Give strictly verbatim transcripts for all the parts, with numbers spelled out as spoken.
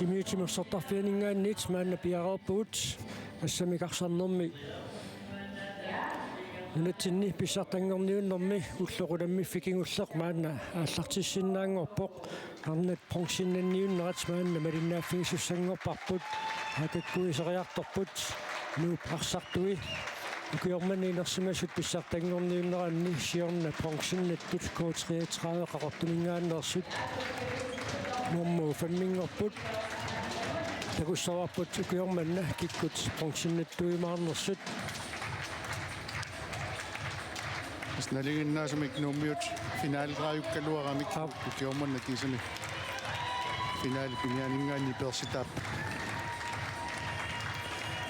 Timimi timersortarfianinngaanniit maanna piareerpugut, assammik arsarnermi nunatsinni pissartanngorniunnermi ulloq unammiffik kingulleq maanna aallartissinnaanngorpoq. Arnat bronzinnanniunnerat maanna malinnaaffigisussanngorparput, A G K iseriartorput, Nuup arsartui ukioq manna inersimasut pissartanngorniunneranni siorna bronzinnattut K treogtredive Qaqortuminngaanneersut nummer femminngorput. Takussavarput ukioq manna kikkut bronzinnattuimaarnersut. Tassa nalinginnaasumik Nuummiut finaleraajukkaluaramik. Aap. Ukioq manna kiisami finale pinianinngaanniit peersitaavoq.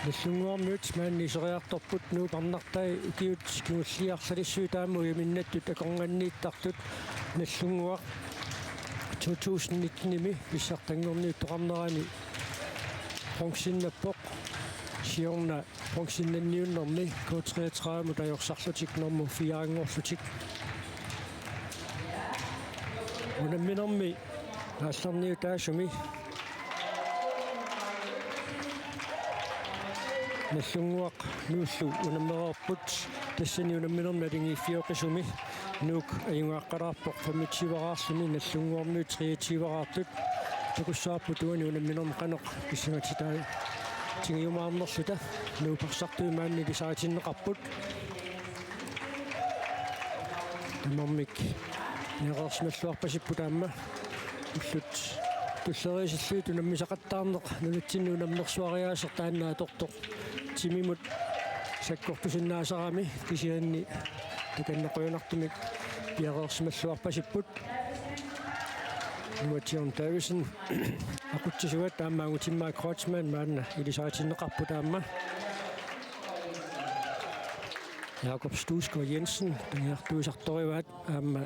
Nallunnguarmiut maanna iseriartorput, Nuup arnartai ukiut kingulliit arlalissuit taama ujaminnattut akornanniittartut. Nallunnguaq to tusind nittenimi pissartanngorniuttoqarnerani bronzinnappoq. Siorna bronzinnanniunnermi K treogtredivemut ajorsarlutik nummer firenngorlutik. Unamminermi aallarniutaasumi Nallunnguaq Nuullu unammereerput, tassani unamminermi naligiiffioqisumi Nuuk ajugaaqqalaarpoq femogtyveraarluni, Nallunnguarmiut treogtyveraartut. Takussavarput uani unamminermi qanoq pissangatitaatigiumaarnerluta. Nuup arsartui maanna ilisaritinneqarput. Tamarmik piareersimalluarpasipput aamma. Ullut tulleriisillugit unammisaqattaarneq nunatsinni unammersuariaaseq taanna atortoq timimut sakkortusinnaasarami, kisianni takanna qujanartumik piareersimalluarpasipput. Nuup John Davidsen aqutsisuat aamma Angutimmaaq Kreutzmann maanna ilisaritinneqarput aamma. Jakob Studsgaard Jensen, tagiartuisartorivaat aamma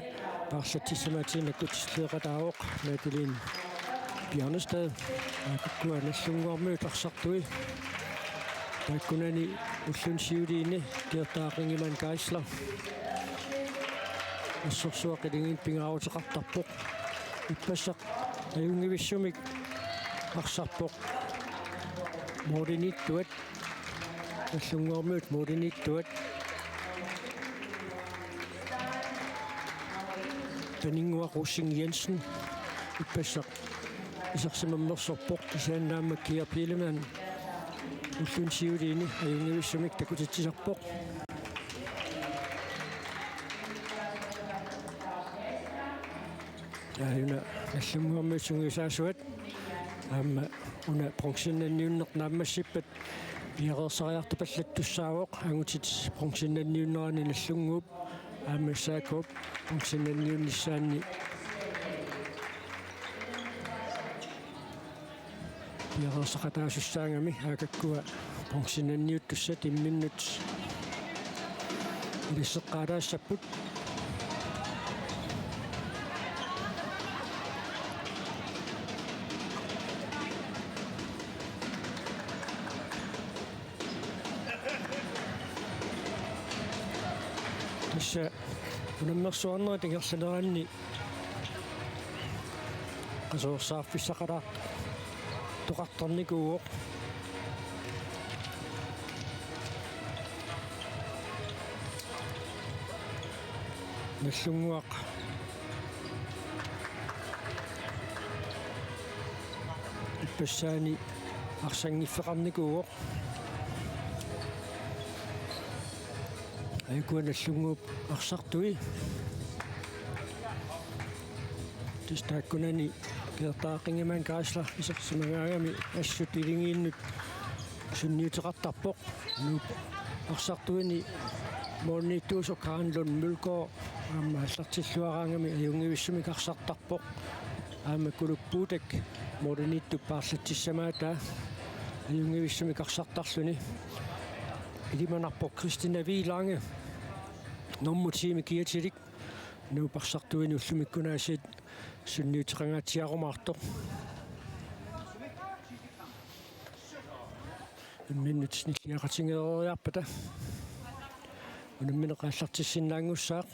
paarlatsissamaatiginnakkutsileeqataavoq Madeline Bjørnestad. Aakukkua Nallunnguarmiut arsartui. Taakkunani ulluni siuliini Gerda Ringemann Geisler. Assorsuaq iligiinni pingaaruteqartarpoq. Ippassaq ajunngivissumik arsarpoq. Målimiittuat. Nallunnguarmiut målimiittuat. Paninnguaq Rosing Jensen ippassaq isersimammersorpoq, kisianni aamma Kia Biilemann ulluni siuliini ajunngivissumik takutitsisarpoq. Taajuna Nallunnguarmiut sungiusaasuat aamma una bronzinnanniunneq naammassippat piareersariartupallattussaavoq. Angutit bronzinnanniunnerani Nallunnguup aamma S A K-p bronzinnanniunnissaanni piareersaqataasussaagami. Aakakkua bronzinnanniuttussat imminnut ilisseqqaalaassapput. Tassa unammersuarnerit ingerlaneranni qasuersaarfissaqalaartoqartarnikuuvoq. Nallunnguaq ippassaani arsaanngiffeqarnikuuvoq. Aajuku Nallunnguup arsartui. Tassa taakkunani Gerda Ringemann Geisler isersimagaangami assut iligiinnut sunniuteqartarpoq. Nuup arsartuini målimiittuusoq Karen Lund Mølgaard aamma aallartilluaraangami ajunngivissumik arsartarpoq. Aamma Kuluppuutak målimiittup paarlatsissamaata ajunngivissumik arsartarluni. Ilimanarpoq Kristina Viilange, nummer ti-mi kiatilik, Nuup arsartuini ullumikkunaasiit sunniuteqangaatsiarumaartoq. Imminnut nilliaqatigeereeriarpata unammineq aallartissinnaanngussaaq.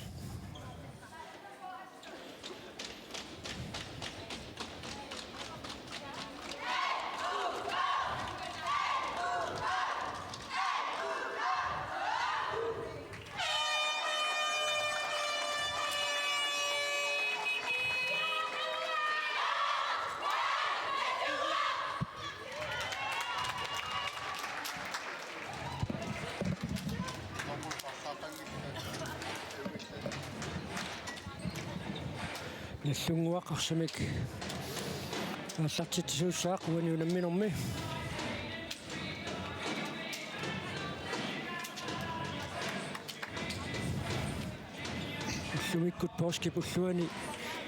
Nallunnguaq arsamik aallartitsisuussaaq uani unamminermi. Ullumikkut poorskip ulluani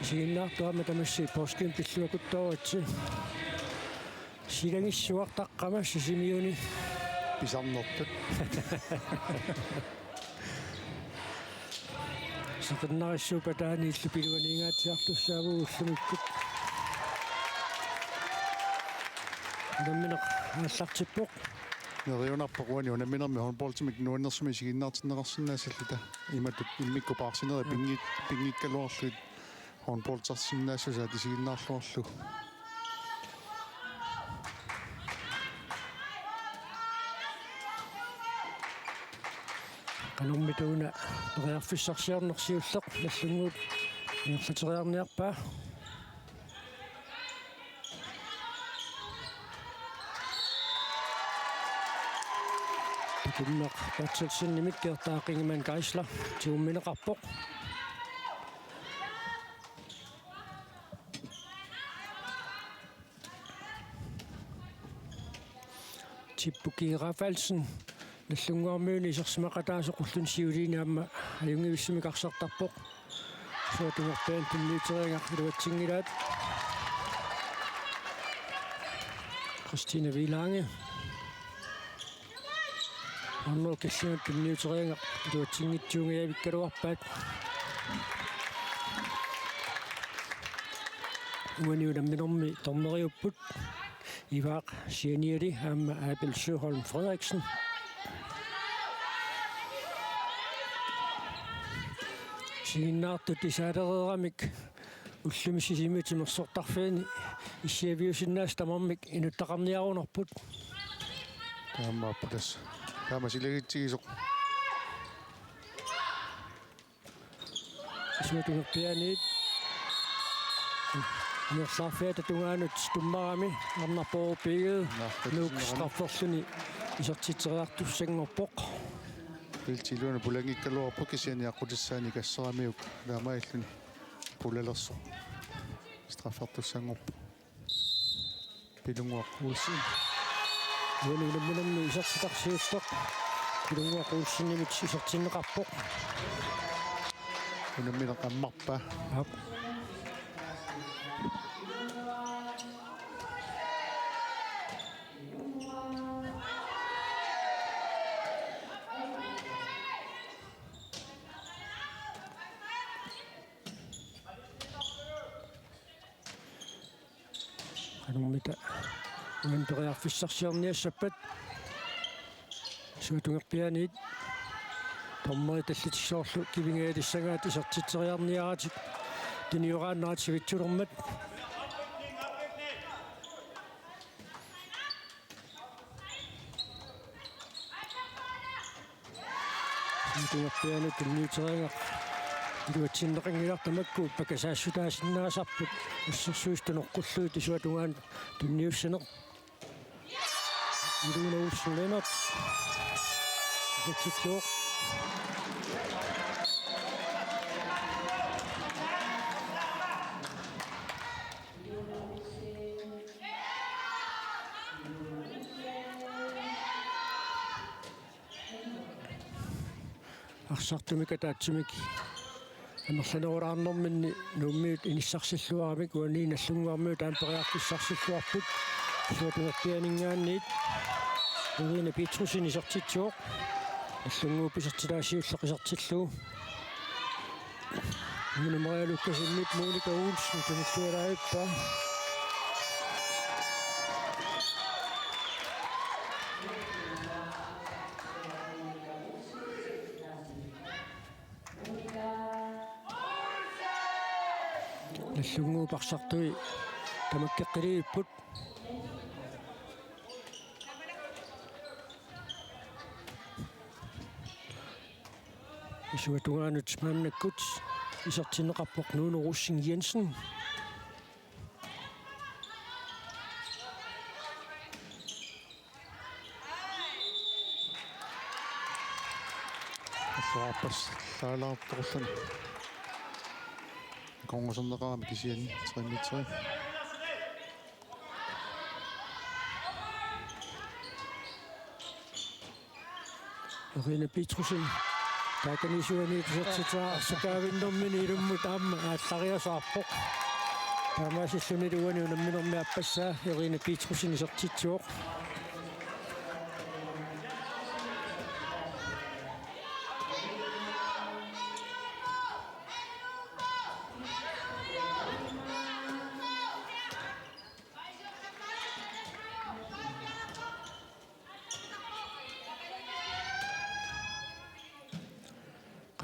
isiginnaartoq aamma tamassi poorskimik pilluakuttooritsi. Silagissuartaqqama Sisimiuni. Pisarnertut. Seqinnarissuup ataaniillu piluaniingaatsiartussaavugut ullumikkut. Unammineq aallartippoq. Neriunarpoq uani unamminermi håndboldimik nuannersumik isiginnaartinneqarsinnaassalluta. Imatut immikkut paarsinerit pinngit-, pinngikkaluarlugit håndboldersinnaassusaat isiginnaarluarlugu. Qanormita una periarfissarsiorneq siulleq Nallunnguup ingerlateriarniarpaa. Takunneq Berthelsenimit, Gerda Ingemann Geisler tigummineqarpoq. Tippu G. Rafaelsen Nallunnguarmiuni isersimaqataasoq ulluni siuliini aamma ajunngivissumik arsartarpoq. Isuatungaarpiaani tunniuteriagaq iluatsinngilaat. Christine Wielange. Arnaq Killingat tunniuteriagaq iluatsinngitsuunngivikkaluarpaat. Uani unamminermi dommeriupput Ivaaq Sianiali aamma Abel Søholm Frederiksen. Isiginnaartut isaalereeramik ullumi Sisimiut timersortarfianni issiaviusinnaasut tamarmik inuttaqarniarunarput. Taamaappoq tassa. Taama silagitsigisoq. Isuatungaarpiaaniit. Amerlaarfiata tungaanut tummarami Arnarpoorup Egede. Naak, Nuuk strafferluni isertitseriartussanngorpoq. Ilti iluani pulanngikkaluarpoq kisianni aqqutissaanik asseramiuk taamaalilluni pulalersoq straffertussanngorpoq. Pilunnguaq Olsen. Uani unamminermi isertitaq siulleq Pilunnguaq Olsenimit isertinneqarpoq. Unammineq ammarpaa. Aap. Qanormita uani periarfissarsiorniassappat. Isuatungaarpiaaniit dommerit tallitik soorlu kivingajalissagaat isertitseriarniaratik tunioraannarat sivitsulermat. Isuatungaarpiaaniit tunniuteriagaq iluatsinneqanngilaq, tamakku pakasaassuutaasinnaasarput assersuisut tunoqqullugit isuatungaanut tunniussaneq. Iluna Olsen Lennert. Isertitsivoq. Arsartumik ataatsimik amerlanerulaarnerminni Nuummiut inissarsilluaramik uani Nallunnguarmiut aamma periarfissarsilluarput. Isuatungaarpiaaninngaanniit Irina Petrussen isertitsivoq. Nallunnguup isertitaa siulleq isertillugu. Una Maria Lukasenip Monika Olsen tunilluaraappaa. Nallunnguup arsartui tamakkeqqilerput. Isuatungaanut maannakkut isertinneqarpoq Nuno Rosing Jensen. Arsarpassuarlaartorluni. Ongosorneqarami kisianni tre-mi tre. Irina Petrussen. Taakaniisuani isertitseqarsukavinnermini ilummut aamma aallariasaarpoq. Taamaasilluni uani unamminermi aappassaa Irina Petrussen isertitsivoq.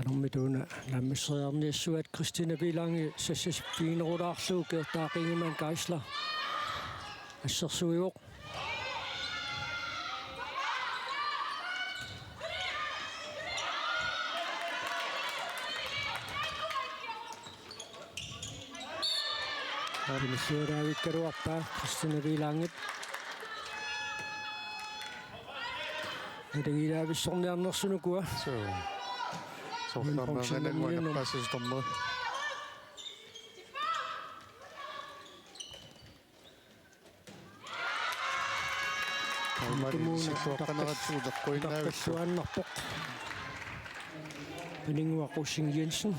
Qanormita una naammasseriarniassavat. Christina Pilangi sassas piinerulaarlugu Gerda Qingemann Geisler assersuivoq. Aamma siulaavikkaluarpaa Christina Pilangi. Natagiilaavissorniarnersunukua. Suu. Soorlu aamma anganannguaq nappaassasoq tamarmi. Tumuuna silluaqqaneratsuuteqquinnaavittu. Utarpalluaannarpoq. Paninnguaq Rosing Jensen.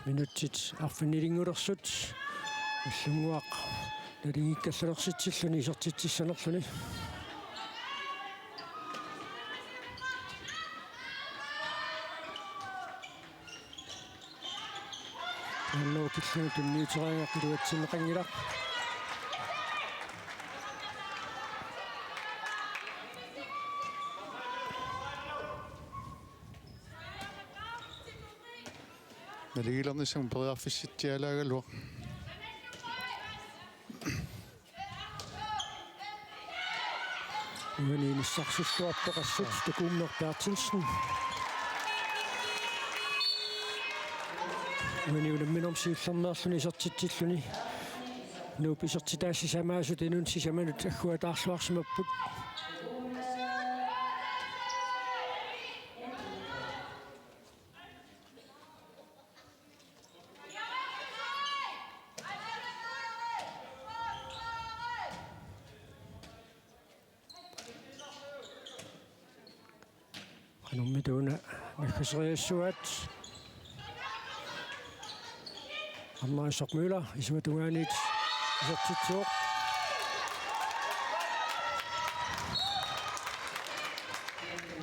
Minutsit arfinilingulersut. Illunnguaq naligiikkallarlersitsilluni isertitsissanerluni. Anno killun tunniuteriaraq iluatsinneqanngilaq. Naligiilernissamut periarfissitsialaagaluaq. Uani inissarsilluarpoq assut Tukuummeq Berthelsen. Uani unamminermi siullermeerluni isertitsilluni. Nuup isertitaasut sisamaasut inunnut sisamanut agguataarluarsimapput. Qanormita una naggaseriassavat. Arnariassuaq Møller isuata tungaanut isertitsivoq.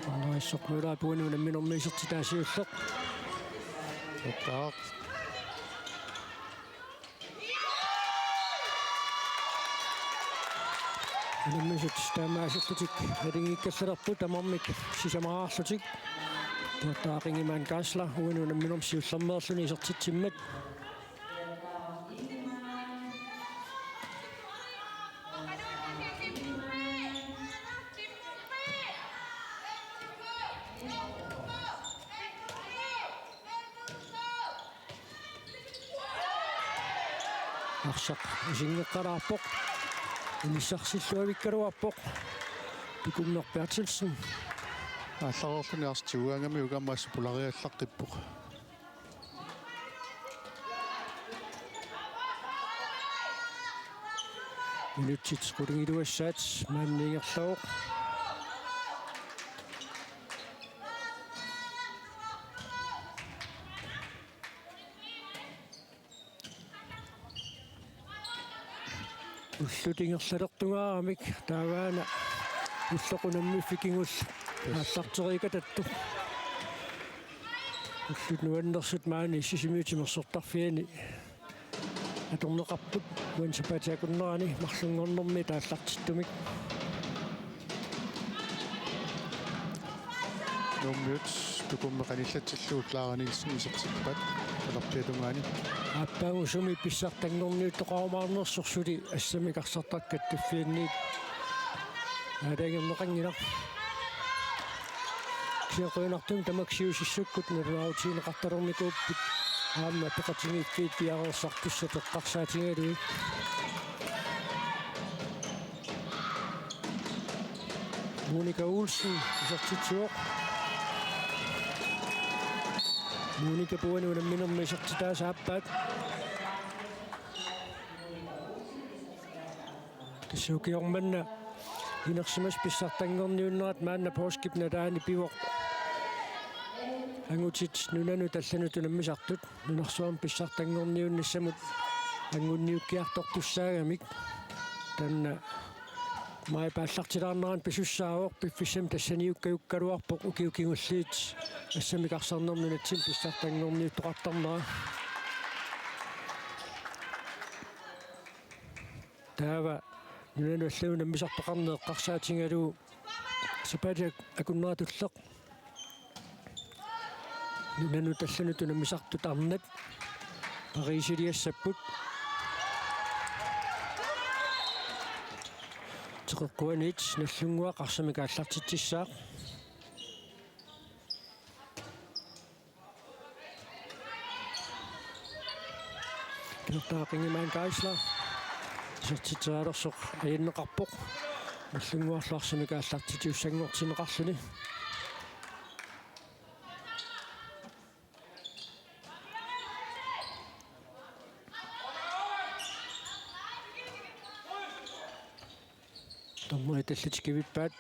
Arnariassuaq Møller uani unamminermi isertitaa siulleq. Taaq. Unammisut taamaasillutik naligiikkallalerput tamarmik sisamaraarlutik. Gerda Qingemann Geisler uani unamminermi siullermeerluni isertitsimmat. Arsaq isinngeqqalaarpoq. Inissarsilluavikkaluarpoq Tukuummeq Berthelsen. Aallareerluni arsaq tigugaangamiuk aamma assut pulariallaqqippoq. Minutsit qulingiluassaat maani ingerlavoq. Ullut ingerlalertugaaramik taavaana ulloq unammiffik kingulleq aallarteriikkatattoq. Ullut nuannersut maani Sisimiut timersortarfiani atorneqarput uani sapaatip akunnerani marlunngornermi aallartittumik. Nuummiut Tukuummeq qanillatsillugu Clara Nielsen isertippaat qalerpiata tungaani. Aappaagu sumi pissartanngorniuttoqarumaarnersoq suli assammik arsartaq kattuffianniit aalajangerneqanngilaq. Kisianni qujanartumik tamakku siusissukkut nalunaarutigineqartalernikuupput aamma peqatigiiffiit piareersartussat eqqarsaatigalugit. Monika Olsen isertitsivoq. Monika uani unamminermi isertitaasa aappaat. Tassa ukioq manna inersimasut pissartanngorniunnerat maanna poorskip nalaani pivoq. Angutit nunanut allanut unammisartut nunarsuarmi pissartanngorniunnissamut angunniukkiartortussaagamik. Taanna maajip aallartilaarnerani pisussaavoq, piffissami tassaniukkajukkaluarpoq ukiut kingulliit assammik arsarneq nunatsinni pissartanngorniuttoqartarnera. Taava nunanut allanut unammisartoqarneq eqqarsaatigalugu sapaatip akunnera tulleq nunanut allanut unammisartut arnat Pariisiliassapput. Teqeqquaniit Nagdlunguaq arsamik aallartitsissaaq. Kiortaaqingimaan Geisler isertitserialersoq ajanneqarpoq. Nagdlunguarlu arsamik aallartitsissanngortinneqarluni. Dommerit allat kivippaat.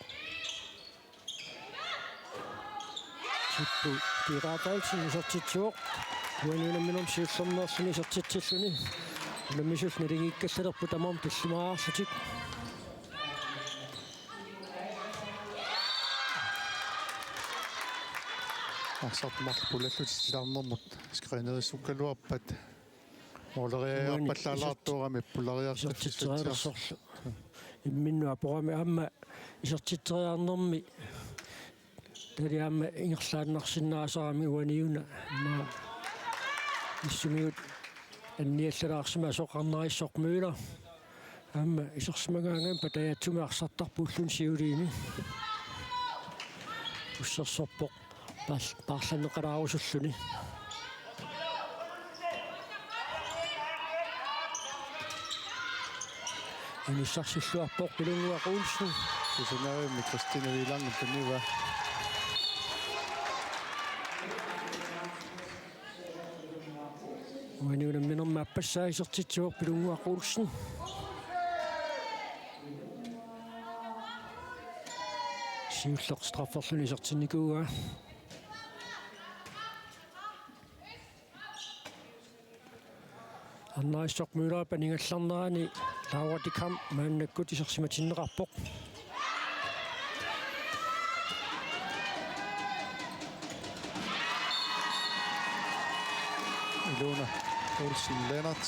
Sippu P. Rafaelsen isertitsivoq. Uani unamminermi siullermeerluni isertitsilluni. Unammisullu naligiikkallalerput tamarmik tallimariarlutik. Arsartut marluk pulallutik tilaarnermut skrinerissukkaluarpat. Måleriaarpallaalaartuugami pulariartussutsersorlu. Imminnut aporami aamma isertitseriarnermi. Tali aamma ingerlaannarsinnaasarami uaniuna. Aamma issumigut anniallalaarsimasoq Arnariissoq Møller. Aamma isersimagaangami patajaatsumik arsartarpoq ulluni siuliini. Ussersorpoq paar-, paarlanneqalaarusulluni. Inissarsilluarpoq Pilunnguaq Olsen. Tusinavimmi Christine Wielandt tunivaa. Uani unamminermi aappassaa isertitsivoq Pilunnguaq Olsen. Siulleq strafferluni isertinnikuuaa. Arnariissoq Møllerip aningallarnerani Laura de Kamp maannakkut isersimatinneqarpoq. Ilona Olsen Lennert.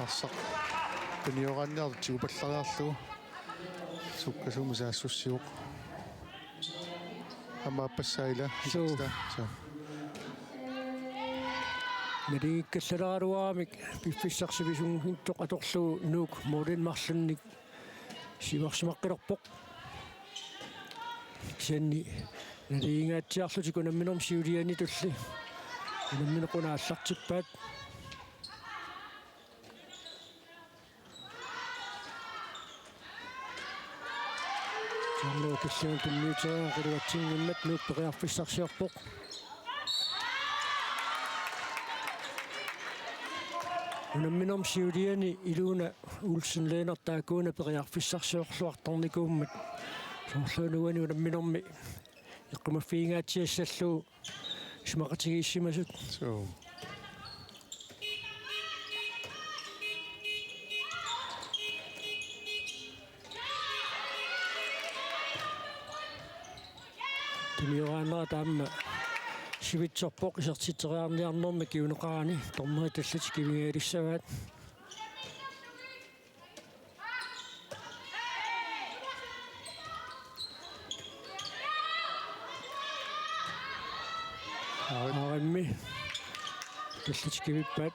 Arsaq tunioraanniartoq tigupallariarlugu. Sukkasuumik saassussivoq. Aamma aappassaa ila. Suu. Suu. Naligiikkallaleraluaramik piffissaq sivisunnginneq atorlugu Nuuk målip marlunnik siuarsimaqqilerpoq. Kisianni naligiingaatsiarlutik unamminermi siulianitulli unammineq una aallartippaat. Siorna killingani tunniuteriarlugu qiluatsinngimmat Nuuk periarfissarsiorpoq. Unamminermi siuliani Ilona Olsen Lennert taakkuuna periarfissarsiorluartarnikuummat. Soorluuna uani unamminermi eqqumaffigiingaatsiassallugu isumaqatigiissimasut. Suu. Tunioraannera taama sivitsorpoq isertitseriarniarnermi kinguneqarani dommerit allat kivigialissavaat. Aarimmi. Allat kivippaat.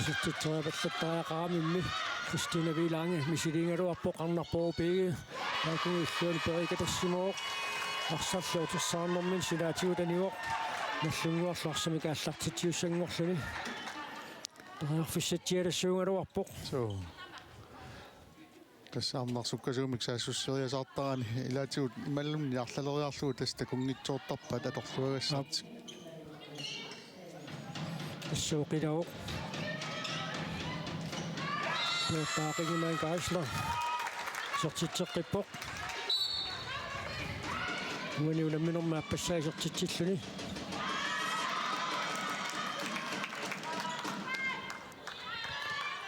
Isertitseriapallattariaqaramimmi Christine Wielandt misiliigaluarpoq Arnarpooq P G. Taakku illuani periikatassimasoq. Arsarlu utersaarnermini silaatigut anivoq. Nagdlunguarlu arsamik aallartitsiussanngorluni. Periarfissatsialassuugaluarpoq. Suu. Tassa arnaq sukkasuumik saassusseriasaartarani ilaatigut imaluunniit arlaleriarlugu tassa takunngitsoortarpaat atorluagassartik. Tassa oqilavoq. Piortaaqigimaan Geisler. Isertitseqqippoq. Uani unamminermi aappassaa isertitsilluni.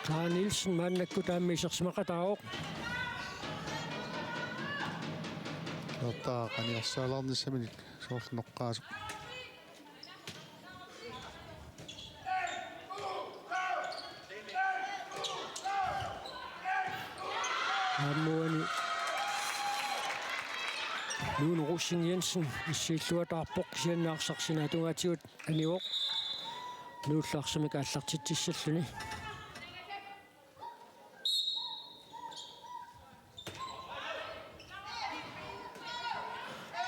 Karen Nielsen maannakkut aamma isersimaqataavoq. Piortaaq aniarsaalaarnissaminik soorlu noqqaasoq. Aamma uani Lone Rosing Jensen issiilluataarpoq, kisianni arsaq sinaata tungaatigut anivoq. Nuullu arsamik aallartitsissalluni.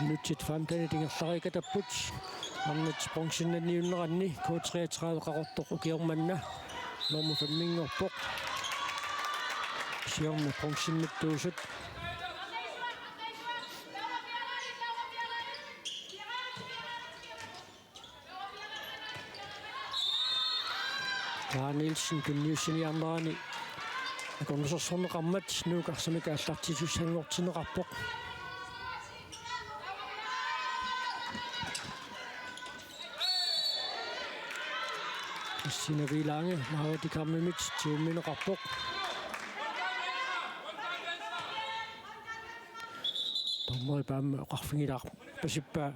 Minutsit femtenit ingerlariikatapput. Arnat bronzennanniunneranni K treogtredive Qaqortoq ukioq manna nummer femminngorpoq. Siorna bronzemituusut. Karen Nielsen tunniussiniarnerani akornusersorneqarmat Nuuk arsamik aallartitsisussanngortinneqarpoq. Christina Wielange, Marit Kammimit, tiummineqarpoq. Dommerip aamma oqarfigilaar- Pasippaa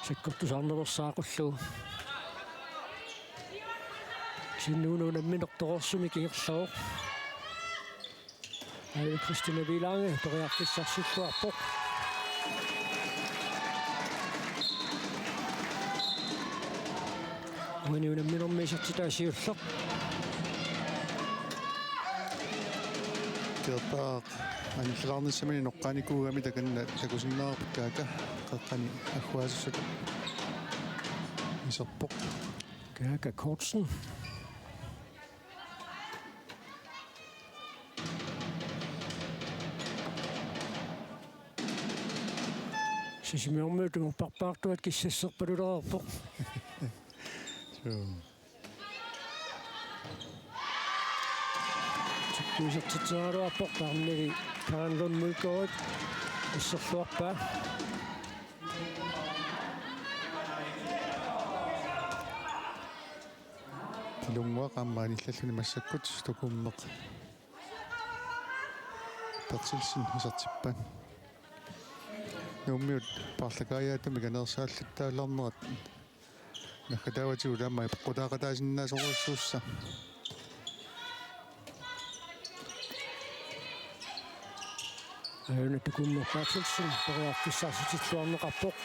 sakkortusaarnersaaqullugu. Sinnuna unamminertoreersumik ingerlavoq. Aajuna Christina Wielange periarfissarsilluarpoq. Uani unamminermi isertitaa siulleq. Piortaaq anillalaarnissamini noqqaanikuugami takanna takusinnaavarput Kaaka qeqqani agguaassutut iserpoq. Kaaka Kortsen. Sisimiormiut tungupparpaartuat kissasserpalulereerpoq. Suu. Tikkuisertitseraluarpoq, taarnali Karen Lund Mølgaard asserluarpaa. Lunguaq aamma anillalluni massakkut Tukummeq Berthelsen isertippaat. Nuummiut paarlakaajaatumik aneersaalluttaallarnerat naggataavatigut aamma peqqutaaqataasinnaasorujussuussaq. Aajuna Tukummeq Berthelsen periarfissarsitilluarneqarpoq.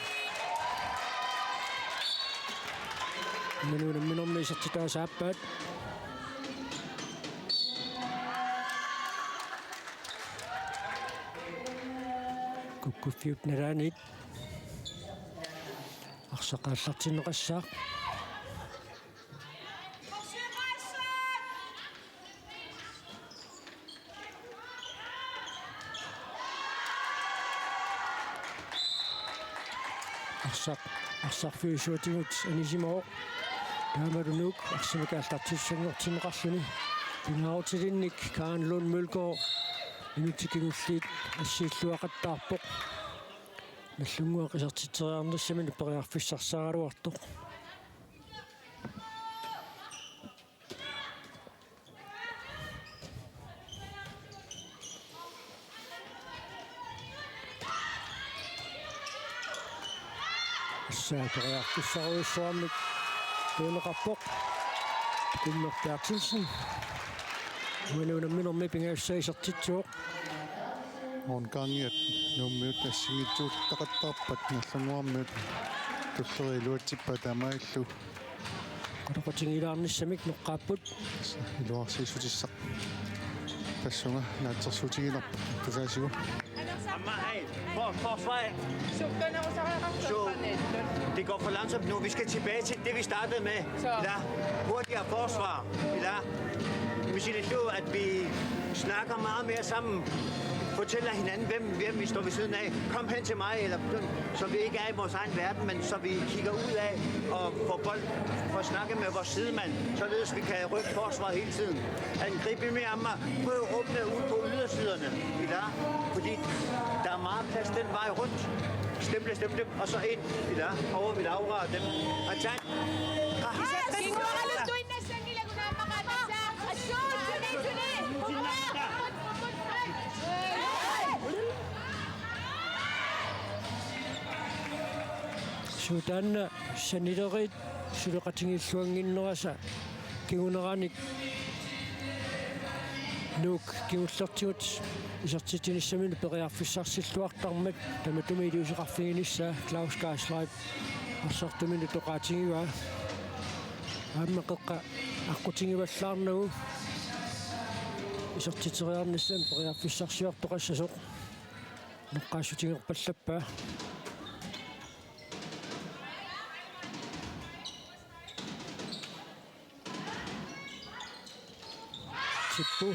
Uani unamminermi isertitaa saappaat. Kukkuffiup nalaaniit arsaq aallartinneqassaaq. Arsaq, arsarfiusuatigut anisimavoq. Taamalu Nuuk arsamik aallartitsisussanngortinneqarluni. Pingaarutilinnik Karen Lund Mølgaard minutsit kingulliit assiilluaqattaarpoq. Nagdlunguaq isertitseriarnissaminik periarfissarsaaraluartoq. Tassa periarfissarujussuarmik tunineqarpoq. Tukummeq Berthelsen. Uani unamminermi pingajussaa isertitsivoq. Orngangiat Nuummiut assigiinngitsuuteqattaarpaat, Nagdlunguarmiut tulleriit iluatsippaat taamaalillutik. Qanoqatigiilaarnissamik noqqaapput. Iluarsiissutissaq tassunga naatsorsuutiginarpoq tusaasigut. Amma, hej. For-, forsvar. Så, det går for langsomt nu. Vi skal tilbage til det, vi startede med. Så. Ila, hurtigere forsvar. Ila, hvis I at vi Snakker meget mere sammen. Fortæller hinanden, hvem, hvem vi står ved siden af. Kom hen til mig, eller så vi ikke er i vores egen verden, men så vi kigger ud af og får bold, får snakket med vores sidemand, således vi kan rykke forsvaret hele tiden. Angribe mere af mig. Prøv at åbne ud på ydersiderne, ikke? Fordi der er meget plads den vej rundt. Stemple, stemple, og så ind, ikke? Over mit afrør dem. Og tag. Suut taanna sanileriit suleqatigiilluannginnerisa kinguneranik Nuuk kingullertigut isertitsinissaminut periarfissarsilluartarmat tamatuma iliuuseqarfiginissaa Claus Geisleip arsartuminut toqaatigivaa. Aamma qeqqa aqqutigivallaarnagu isertitseriarnissamut periarfissarsiortoqassasoq noqqaassutigerpallappaa. Tippu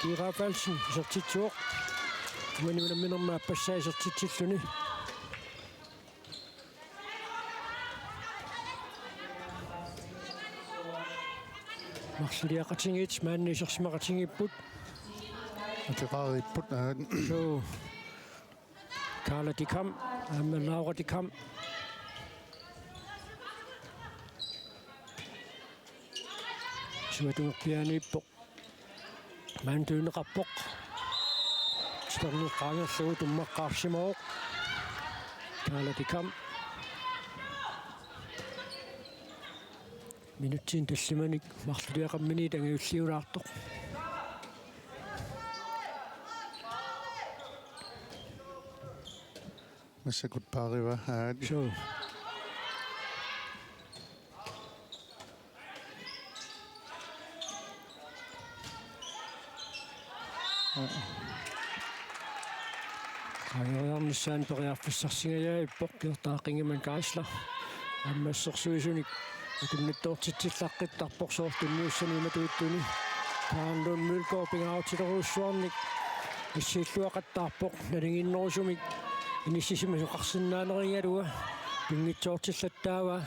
Kira Falsen isertitsivoq. Uani unamminermi aappassaa isertitsilluni. Marluliaqatigiit maanna isersimaqatigiipput. Ateqariipput, aa. Suu. Karla Dikam, aamma Laura Dikam. Suatungerpiaaniippoq. Maanna tunineqarpoq. Tiperneq qaangerlugu tummaqqaarsimavoq. Karla Dikam. Minutsinik tallimanik marluliaqarminiit angajulliulaartoq. Massakkut paariva, aat. Suu. Qaangereernissaanut periarfissarsingajaappoq Gertrud Ingemann Geisler. Aamma assersuisunik akunnattoortitsillaqqittarpoq soorlu tunniussani imatut ittunik. Karen Lund Mølgaard pingaarutilerujussuarnik assiilluaqattaarpoq nalinginnerusumik inissisimasoqarsinnaanerigaluaq pinngitsoortillattaavaa.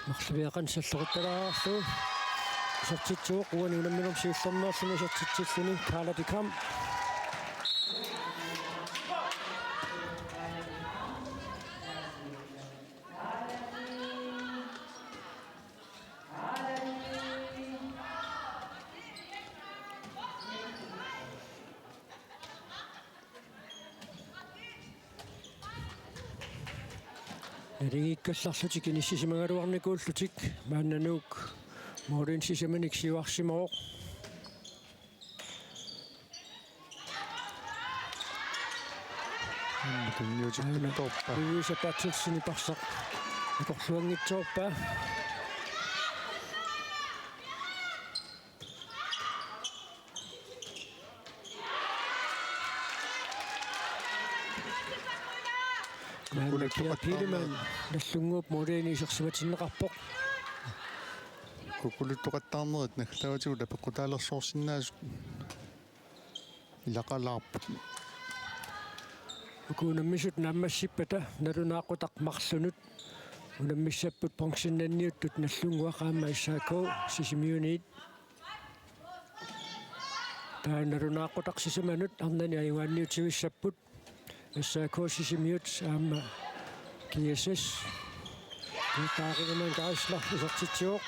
Marluliaqanik salleruttalaarlugu isertitsivoq, uani unamminermi siullermeerluni isertitsilluni Karla Dikam. Naligiikkallarlutik inissisimagaluarnikuullutik maanna Nuuk målinik sisamanik siuarsimavoq. Tunniuteqqippaa. Louise Berthelsen iparsaq atorluanngitsoorpaa. Maanna Kia Pileman Nagdlunguup målinik isersimatinneqarpoq. Kukkuluttoqattaarnerit naggaavatigut apeqqutaalersoorsinnaasut ilaqalaarput. Uku unammisut naammassippata nalunaaquttaq marlunut unammissapput bronzennanniuttut Nagdlunguaq aamma S A K Sisimiuniit. Taava nalunaaquttaq sisamanut arnani ajugaanniutivissapput S A K Sisimiut aamma G S S. Gertrud Ingemann Geisler isertitsivoq.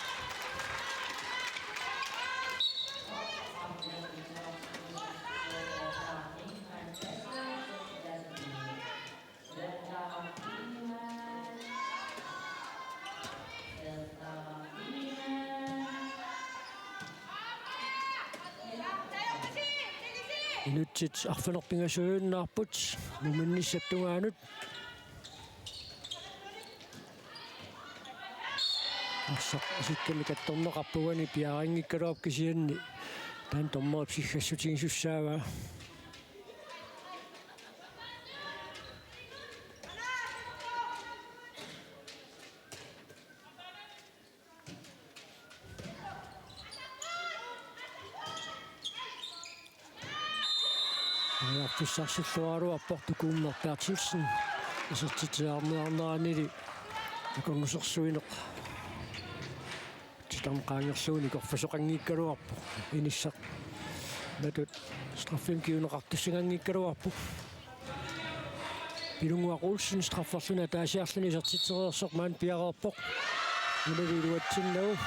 Inutsit arfineq-pingasuujunnaarput muminnissap tungaanut. Arsaq isikkamik attorneqarpoq, uani piareerinngikkaluarpoq kisianni taanna dommerip siggassutigisussaavaa. Periarfissarsilluaraluarpoq Tukuummer Berthelsen. Isertitsiarniarneranili akornusersuineq titarneq qaangerlugu nikorfasoqanngikkaluarpoq. Inissaq matut straffimik kiuneqartussanganngikkaluarpoq. Pilunnguaq Olsen strafferluni ataasiarluni isertitsereersoq maani piareerpoq. Unaviiluatsinnagu.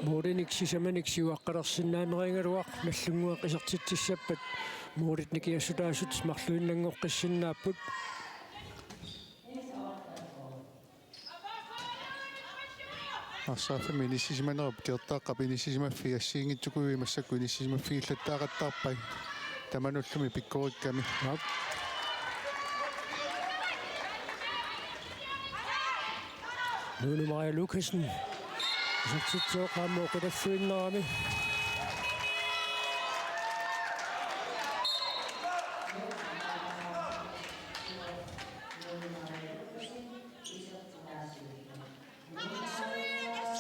Målinik sisamanik siuaqqalersinnaanerigaluaq Nagdlunguaq isertitsissappat målit nikingassutaasut marluinnanngoqqissinnaapput. Arsaaffimmik inissisimanerup Keertaaqqap inissisimaffiga assigiinngitsukujuit massakkut inissisimaffigilaattaqattaarpai. Tamanna ullumi pikkorikkami. Aap. Nunu Maria Lukassen. Isertitseq aamma oqilalluinnarami.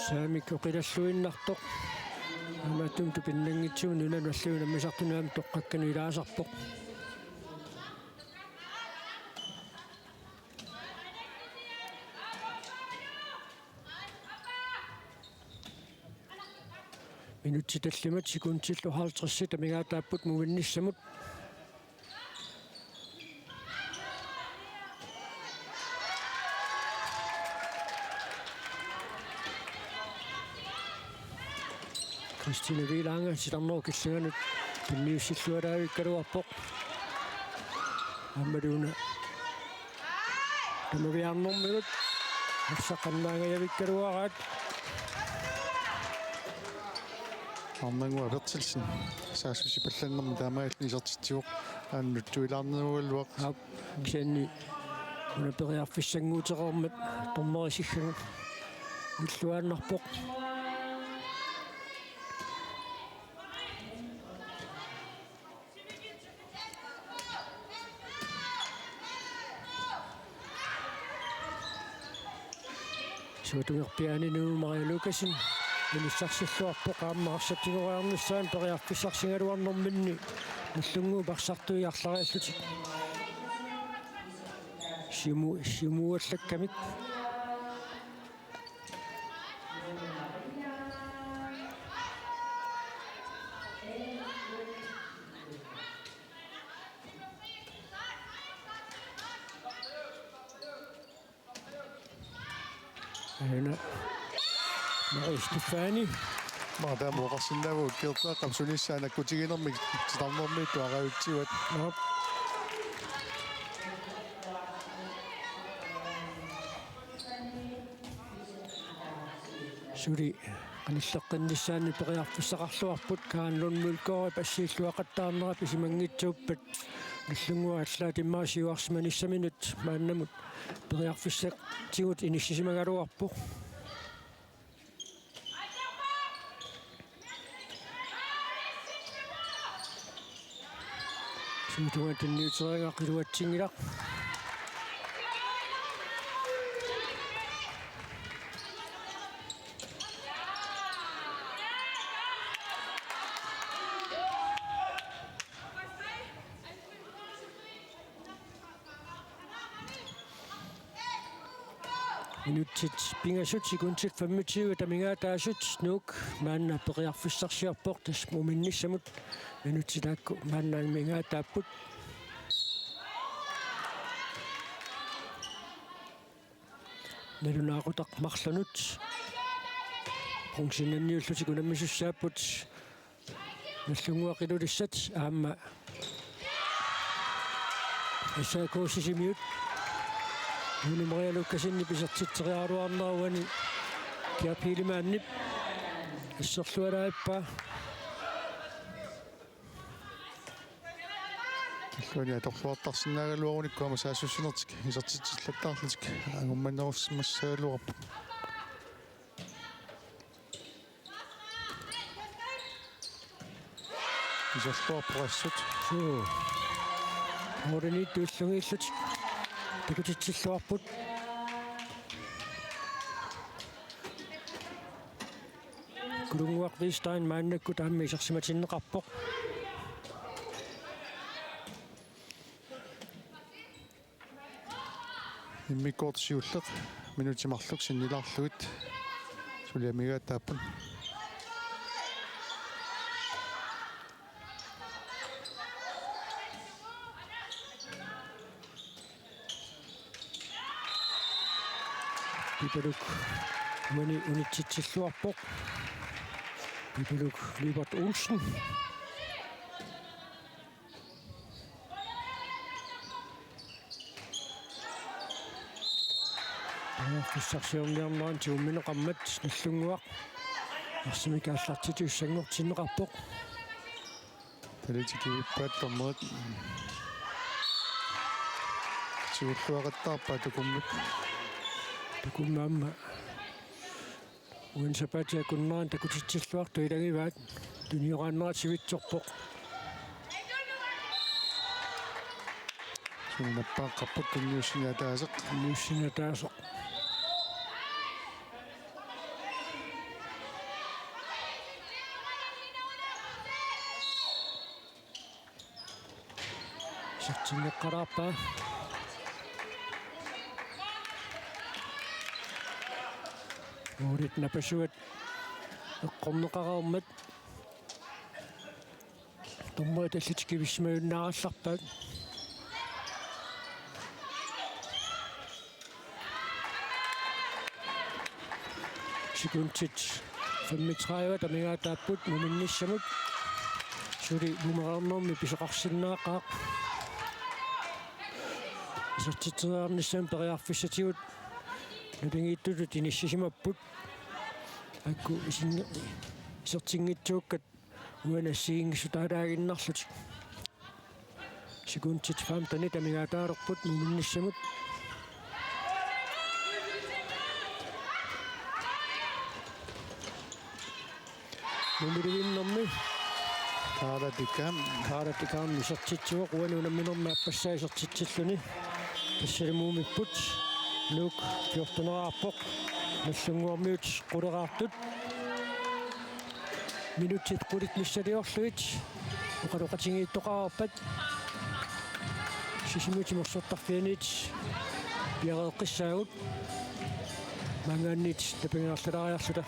Saamik oqilalluinnartoq. Aamma tupinnanngitsumik nunanut allanut unammisartunut aamma toqqakkanut ilaasarpoq. Minutsit tallimat sekundit halvtredsit amigaataapput muminnissamut. Christine Wilange titarnerup killinganut tunniussilluaraavikkaluarpoq. Aammalu una tamaviaarnermigut arsaq qannaangajavikkaluaraat. Arnannguaq Berthelsen saassussipallannermik taamaalilluni isertitsivoq, aamma nutsuilaarnerugaluaq. Aap, kisianni una periarfissannguutereermat dommerip sikkanut illuaannarpoq. Suatungerpiaani Nunu Maria Lukassen inissarsilluarpoq aamma arsaq tigoriarnissaanut periarfissarsigaluarnerminni Nagdlunguup arsartui arlariallutik siumu-, siumuallakkamik. Aana. Maria Stefani. Maria taama oqarsinnaavugut Keertaaqqap sunissaa nakkutiginermik titarnermiittut arajutsivat. Aap. Suli qanilleqqinnissaanut periarfissaqarluarput Karen Lund Mølgaardip assiilluaqattaarnera pisimanngitsuuppat Nagdlunguaq allaat immaqa siuarsimanissaminut maannamut periarfissatigut inissisimagaluarpoq. Suut tungaanut tunniuteriaraq iluatsinngilaq. Minutsit pingasut sekundit femogtyve amigaataasut. Nuuk maanna periarfissarsiorpoq tassa muminnissamut. Minutsit taakku maanna amigaataapput. Nalunaaqutaq marlunut. Bronzenniullutik unammisussaapput. Nagdlunguaq Ilulissat aamma S A K Sisimiut. Nunu Maria Lukassenip isertitseriaraluarnera uani Kia Piilimannip asserlualaavippaa. Illuani atorluartarsinnaagaluarunikku aamma saassussinertik isertitsillattaarlutik angummanerussimassagaluarput. Iserluarpoq assut. Suu. Målimiittut illugiillutik takutitsilluarput. Kulunnguaq Ristein maannakkut aamma isersimatinneqarpoq. Immikkoortoq siulleq minutsit marluk sinnilaarlugit suli amigaataapput. Pipaluk uani unitsitsilluarpoq. Pipaluk Libert Olsen. Periarfissarsiorniarneranut tigummineqarmat Nagdlunguaq arsamik aallartittussanngortinneqarpoq. Talit tikivippaat dommerit. Tigulluaqattaarpaat Tukummut. Tukummut aamma uani sapaatip akunnerani takutitsilluartut ilagivaat. Tunioraannera sivitsorpoq. Suli nappaaqqaarpoq tunniussini ataaseq. Tunniussini ataaseq. Isertinneqalaarpaa. Uurit napasuat eqqorneqareermat. Dommerit allat kivissimajunnaarallarpaat. Sekundit femogtredive amigaataapput muminnissamut. Suli mumereernermi pisoqarsinnaaqaaq. Isertitseriarnissamut periarfissatigut naligiittutut inissisimapput. Akku isinni-, isertinngitsuukkat uani assigiinngissutaalaaginnarlutik. Sekundit femtenit amigaataalerput muminnissamut. Mumilivinnermi Kaala Tikam. Kaala Tikam isertitsivoq, uani unamminermi aappassaa isertitsilluni. Tassalu mumipput. Nuuk fjorteneraarpoq. Nagdlunguarmiut quleraartut. Minutsit qulit missiliorlugit oqaloqatigiittoqarpat. Sisimiut timersortarfianit piareeqqissaagut. Maanngaanniit napangiarlalaariarluta.